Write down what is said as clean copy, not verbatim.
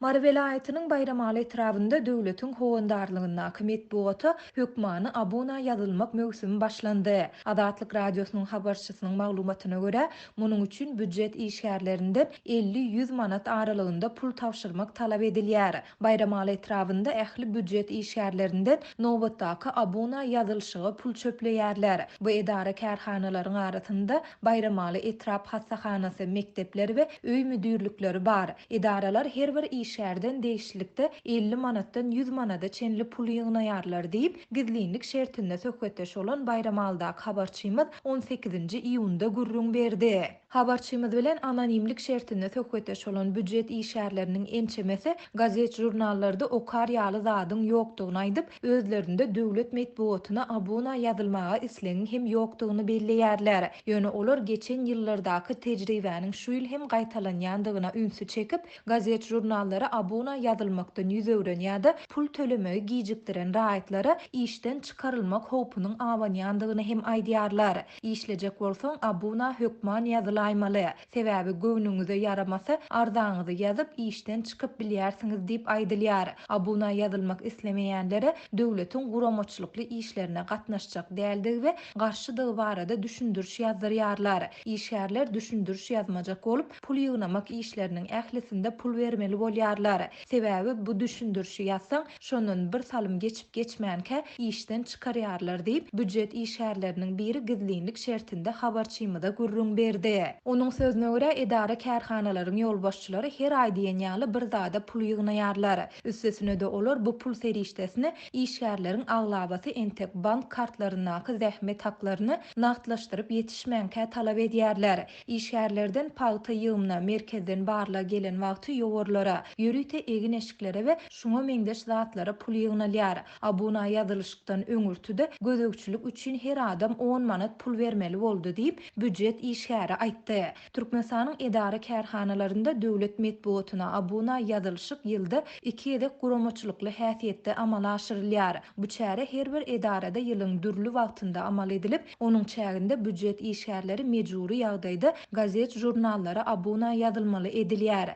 Mary welaýatynyň Baýramaly etrabynda döwletiň howandarlygyndaky metbugata hökmany abuna ýazylmak möwsümi başlandy. Azatlyk Radiosynyň habarçysynyň maglumatyna görä, munuň üçin býujet işgärlerinden 50-ýüz manat aralygynda pul tabşyrmak talap edilýär. Baýramaly etrabynda ähli býujet işgärlerinden nobatdaky abuna ýazylyşyga pul çöpleýärler. Bu edara-kärhanalaryň arasynda Baýramaly etrap hassahanasy, mekdepler we öý müdirlikleri bar. Edaralar her bir işgärden degişlilikde 50 manatdan 100 manada çenli pul ýygnaýarlar diýip, gizlinlik şertinde söhbetdeş bolan Baýramalydaky habarçymyz on sekizinji iýunda gürrüň berdi. Habarçymyz bilen anonimlik şertinde söhbetdeş bolan býujet işgärleriniň ençemesi gazet-žurnallarda okar ýaly zadyň ýokdugyny aýdyp, özlerinde döwlet metbugatyna abuna ýazylmaga islegiň hem ýokdugyny belleýärler. Ýöne olar geçen ýyllardaky tejribäniň şu ýyl hem gaýtalanýandygyna ünsi çekip, gazet-žurnallara abuna ýazylmakdan ýüz öwren ýa-da pul tölemegi gijikdiren raýatlara işden çykarylmak howpunyň abanýandygyny hem aýdýarlar. Işlejek bolsaň, abuna hökman ýazylaýmaly. Sebäbi göwnüňize ýaramasa, arzaňyzy ýazyp, işden çykyp bilýärsiňiz diýip aýdylýar. Abuna ýazylmak islemeýänlere döwletiň guramaçylykly işlerine gatnaşjak däldigi we garşydygy barada düşündiriş ýazdyrýarlar. Işgärler düşündiriş ýazmajak bolup, pul ýygnamak işleriniň ählisinde pul bermeli bolýarlar. Sebäbi bu düşündirişi ýazsaň, şondan bir salym geçip-geçmänkä işden çykarýarlar diýip, býujet işgärleriniň biri gizlinlik şertinde habarçymyza gürrüň berdi. Onuň sözüne görä, edara-kärhanalaryň ýolbaşçylary her aý diýen ýaly bir zada pul ýygnaýarlar. Üstesine-de olar bu pul serişdesini işgärleriň aglabasy entek bank kartlaryndaky zähmet haklaryny nagtlaşdyryp ýetişmänkä talap edýärler. Işgärlerden pagta ýygymyna, merkezden barlag gelen wagty ýowarlara, ýörite egin-eşiklere we şuňa meňzeş zatlara pul ýygnalýar. Abuna ýazylyşykdan öňürti-de gözegçilik üçin her adam on manat pul bermeli boldy diýip, býujet işgäri aýtdy. Türkmenistanyň edara-kärhanalarynda döwlet metbugatyna abuna ýazylyşyk ýylda iki gezek guramaçylykly häsiýetde amala aşyrylýar. Bu çäre her bir edarada ýylyň dürli wagtynda amal edilip, Onuň çäginde býujet işgärleri mejbury ýagdaýda gazet-žurnallara abuna ýazylmaly edilýär.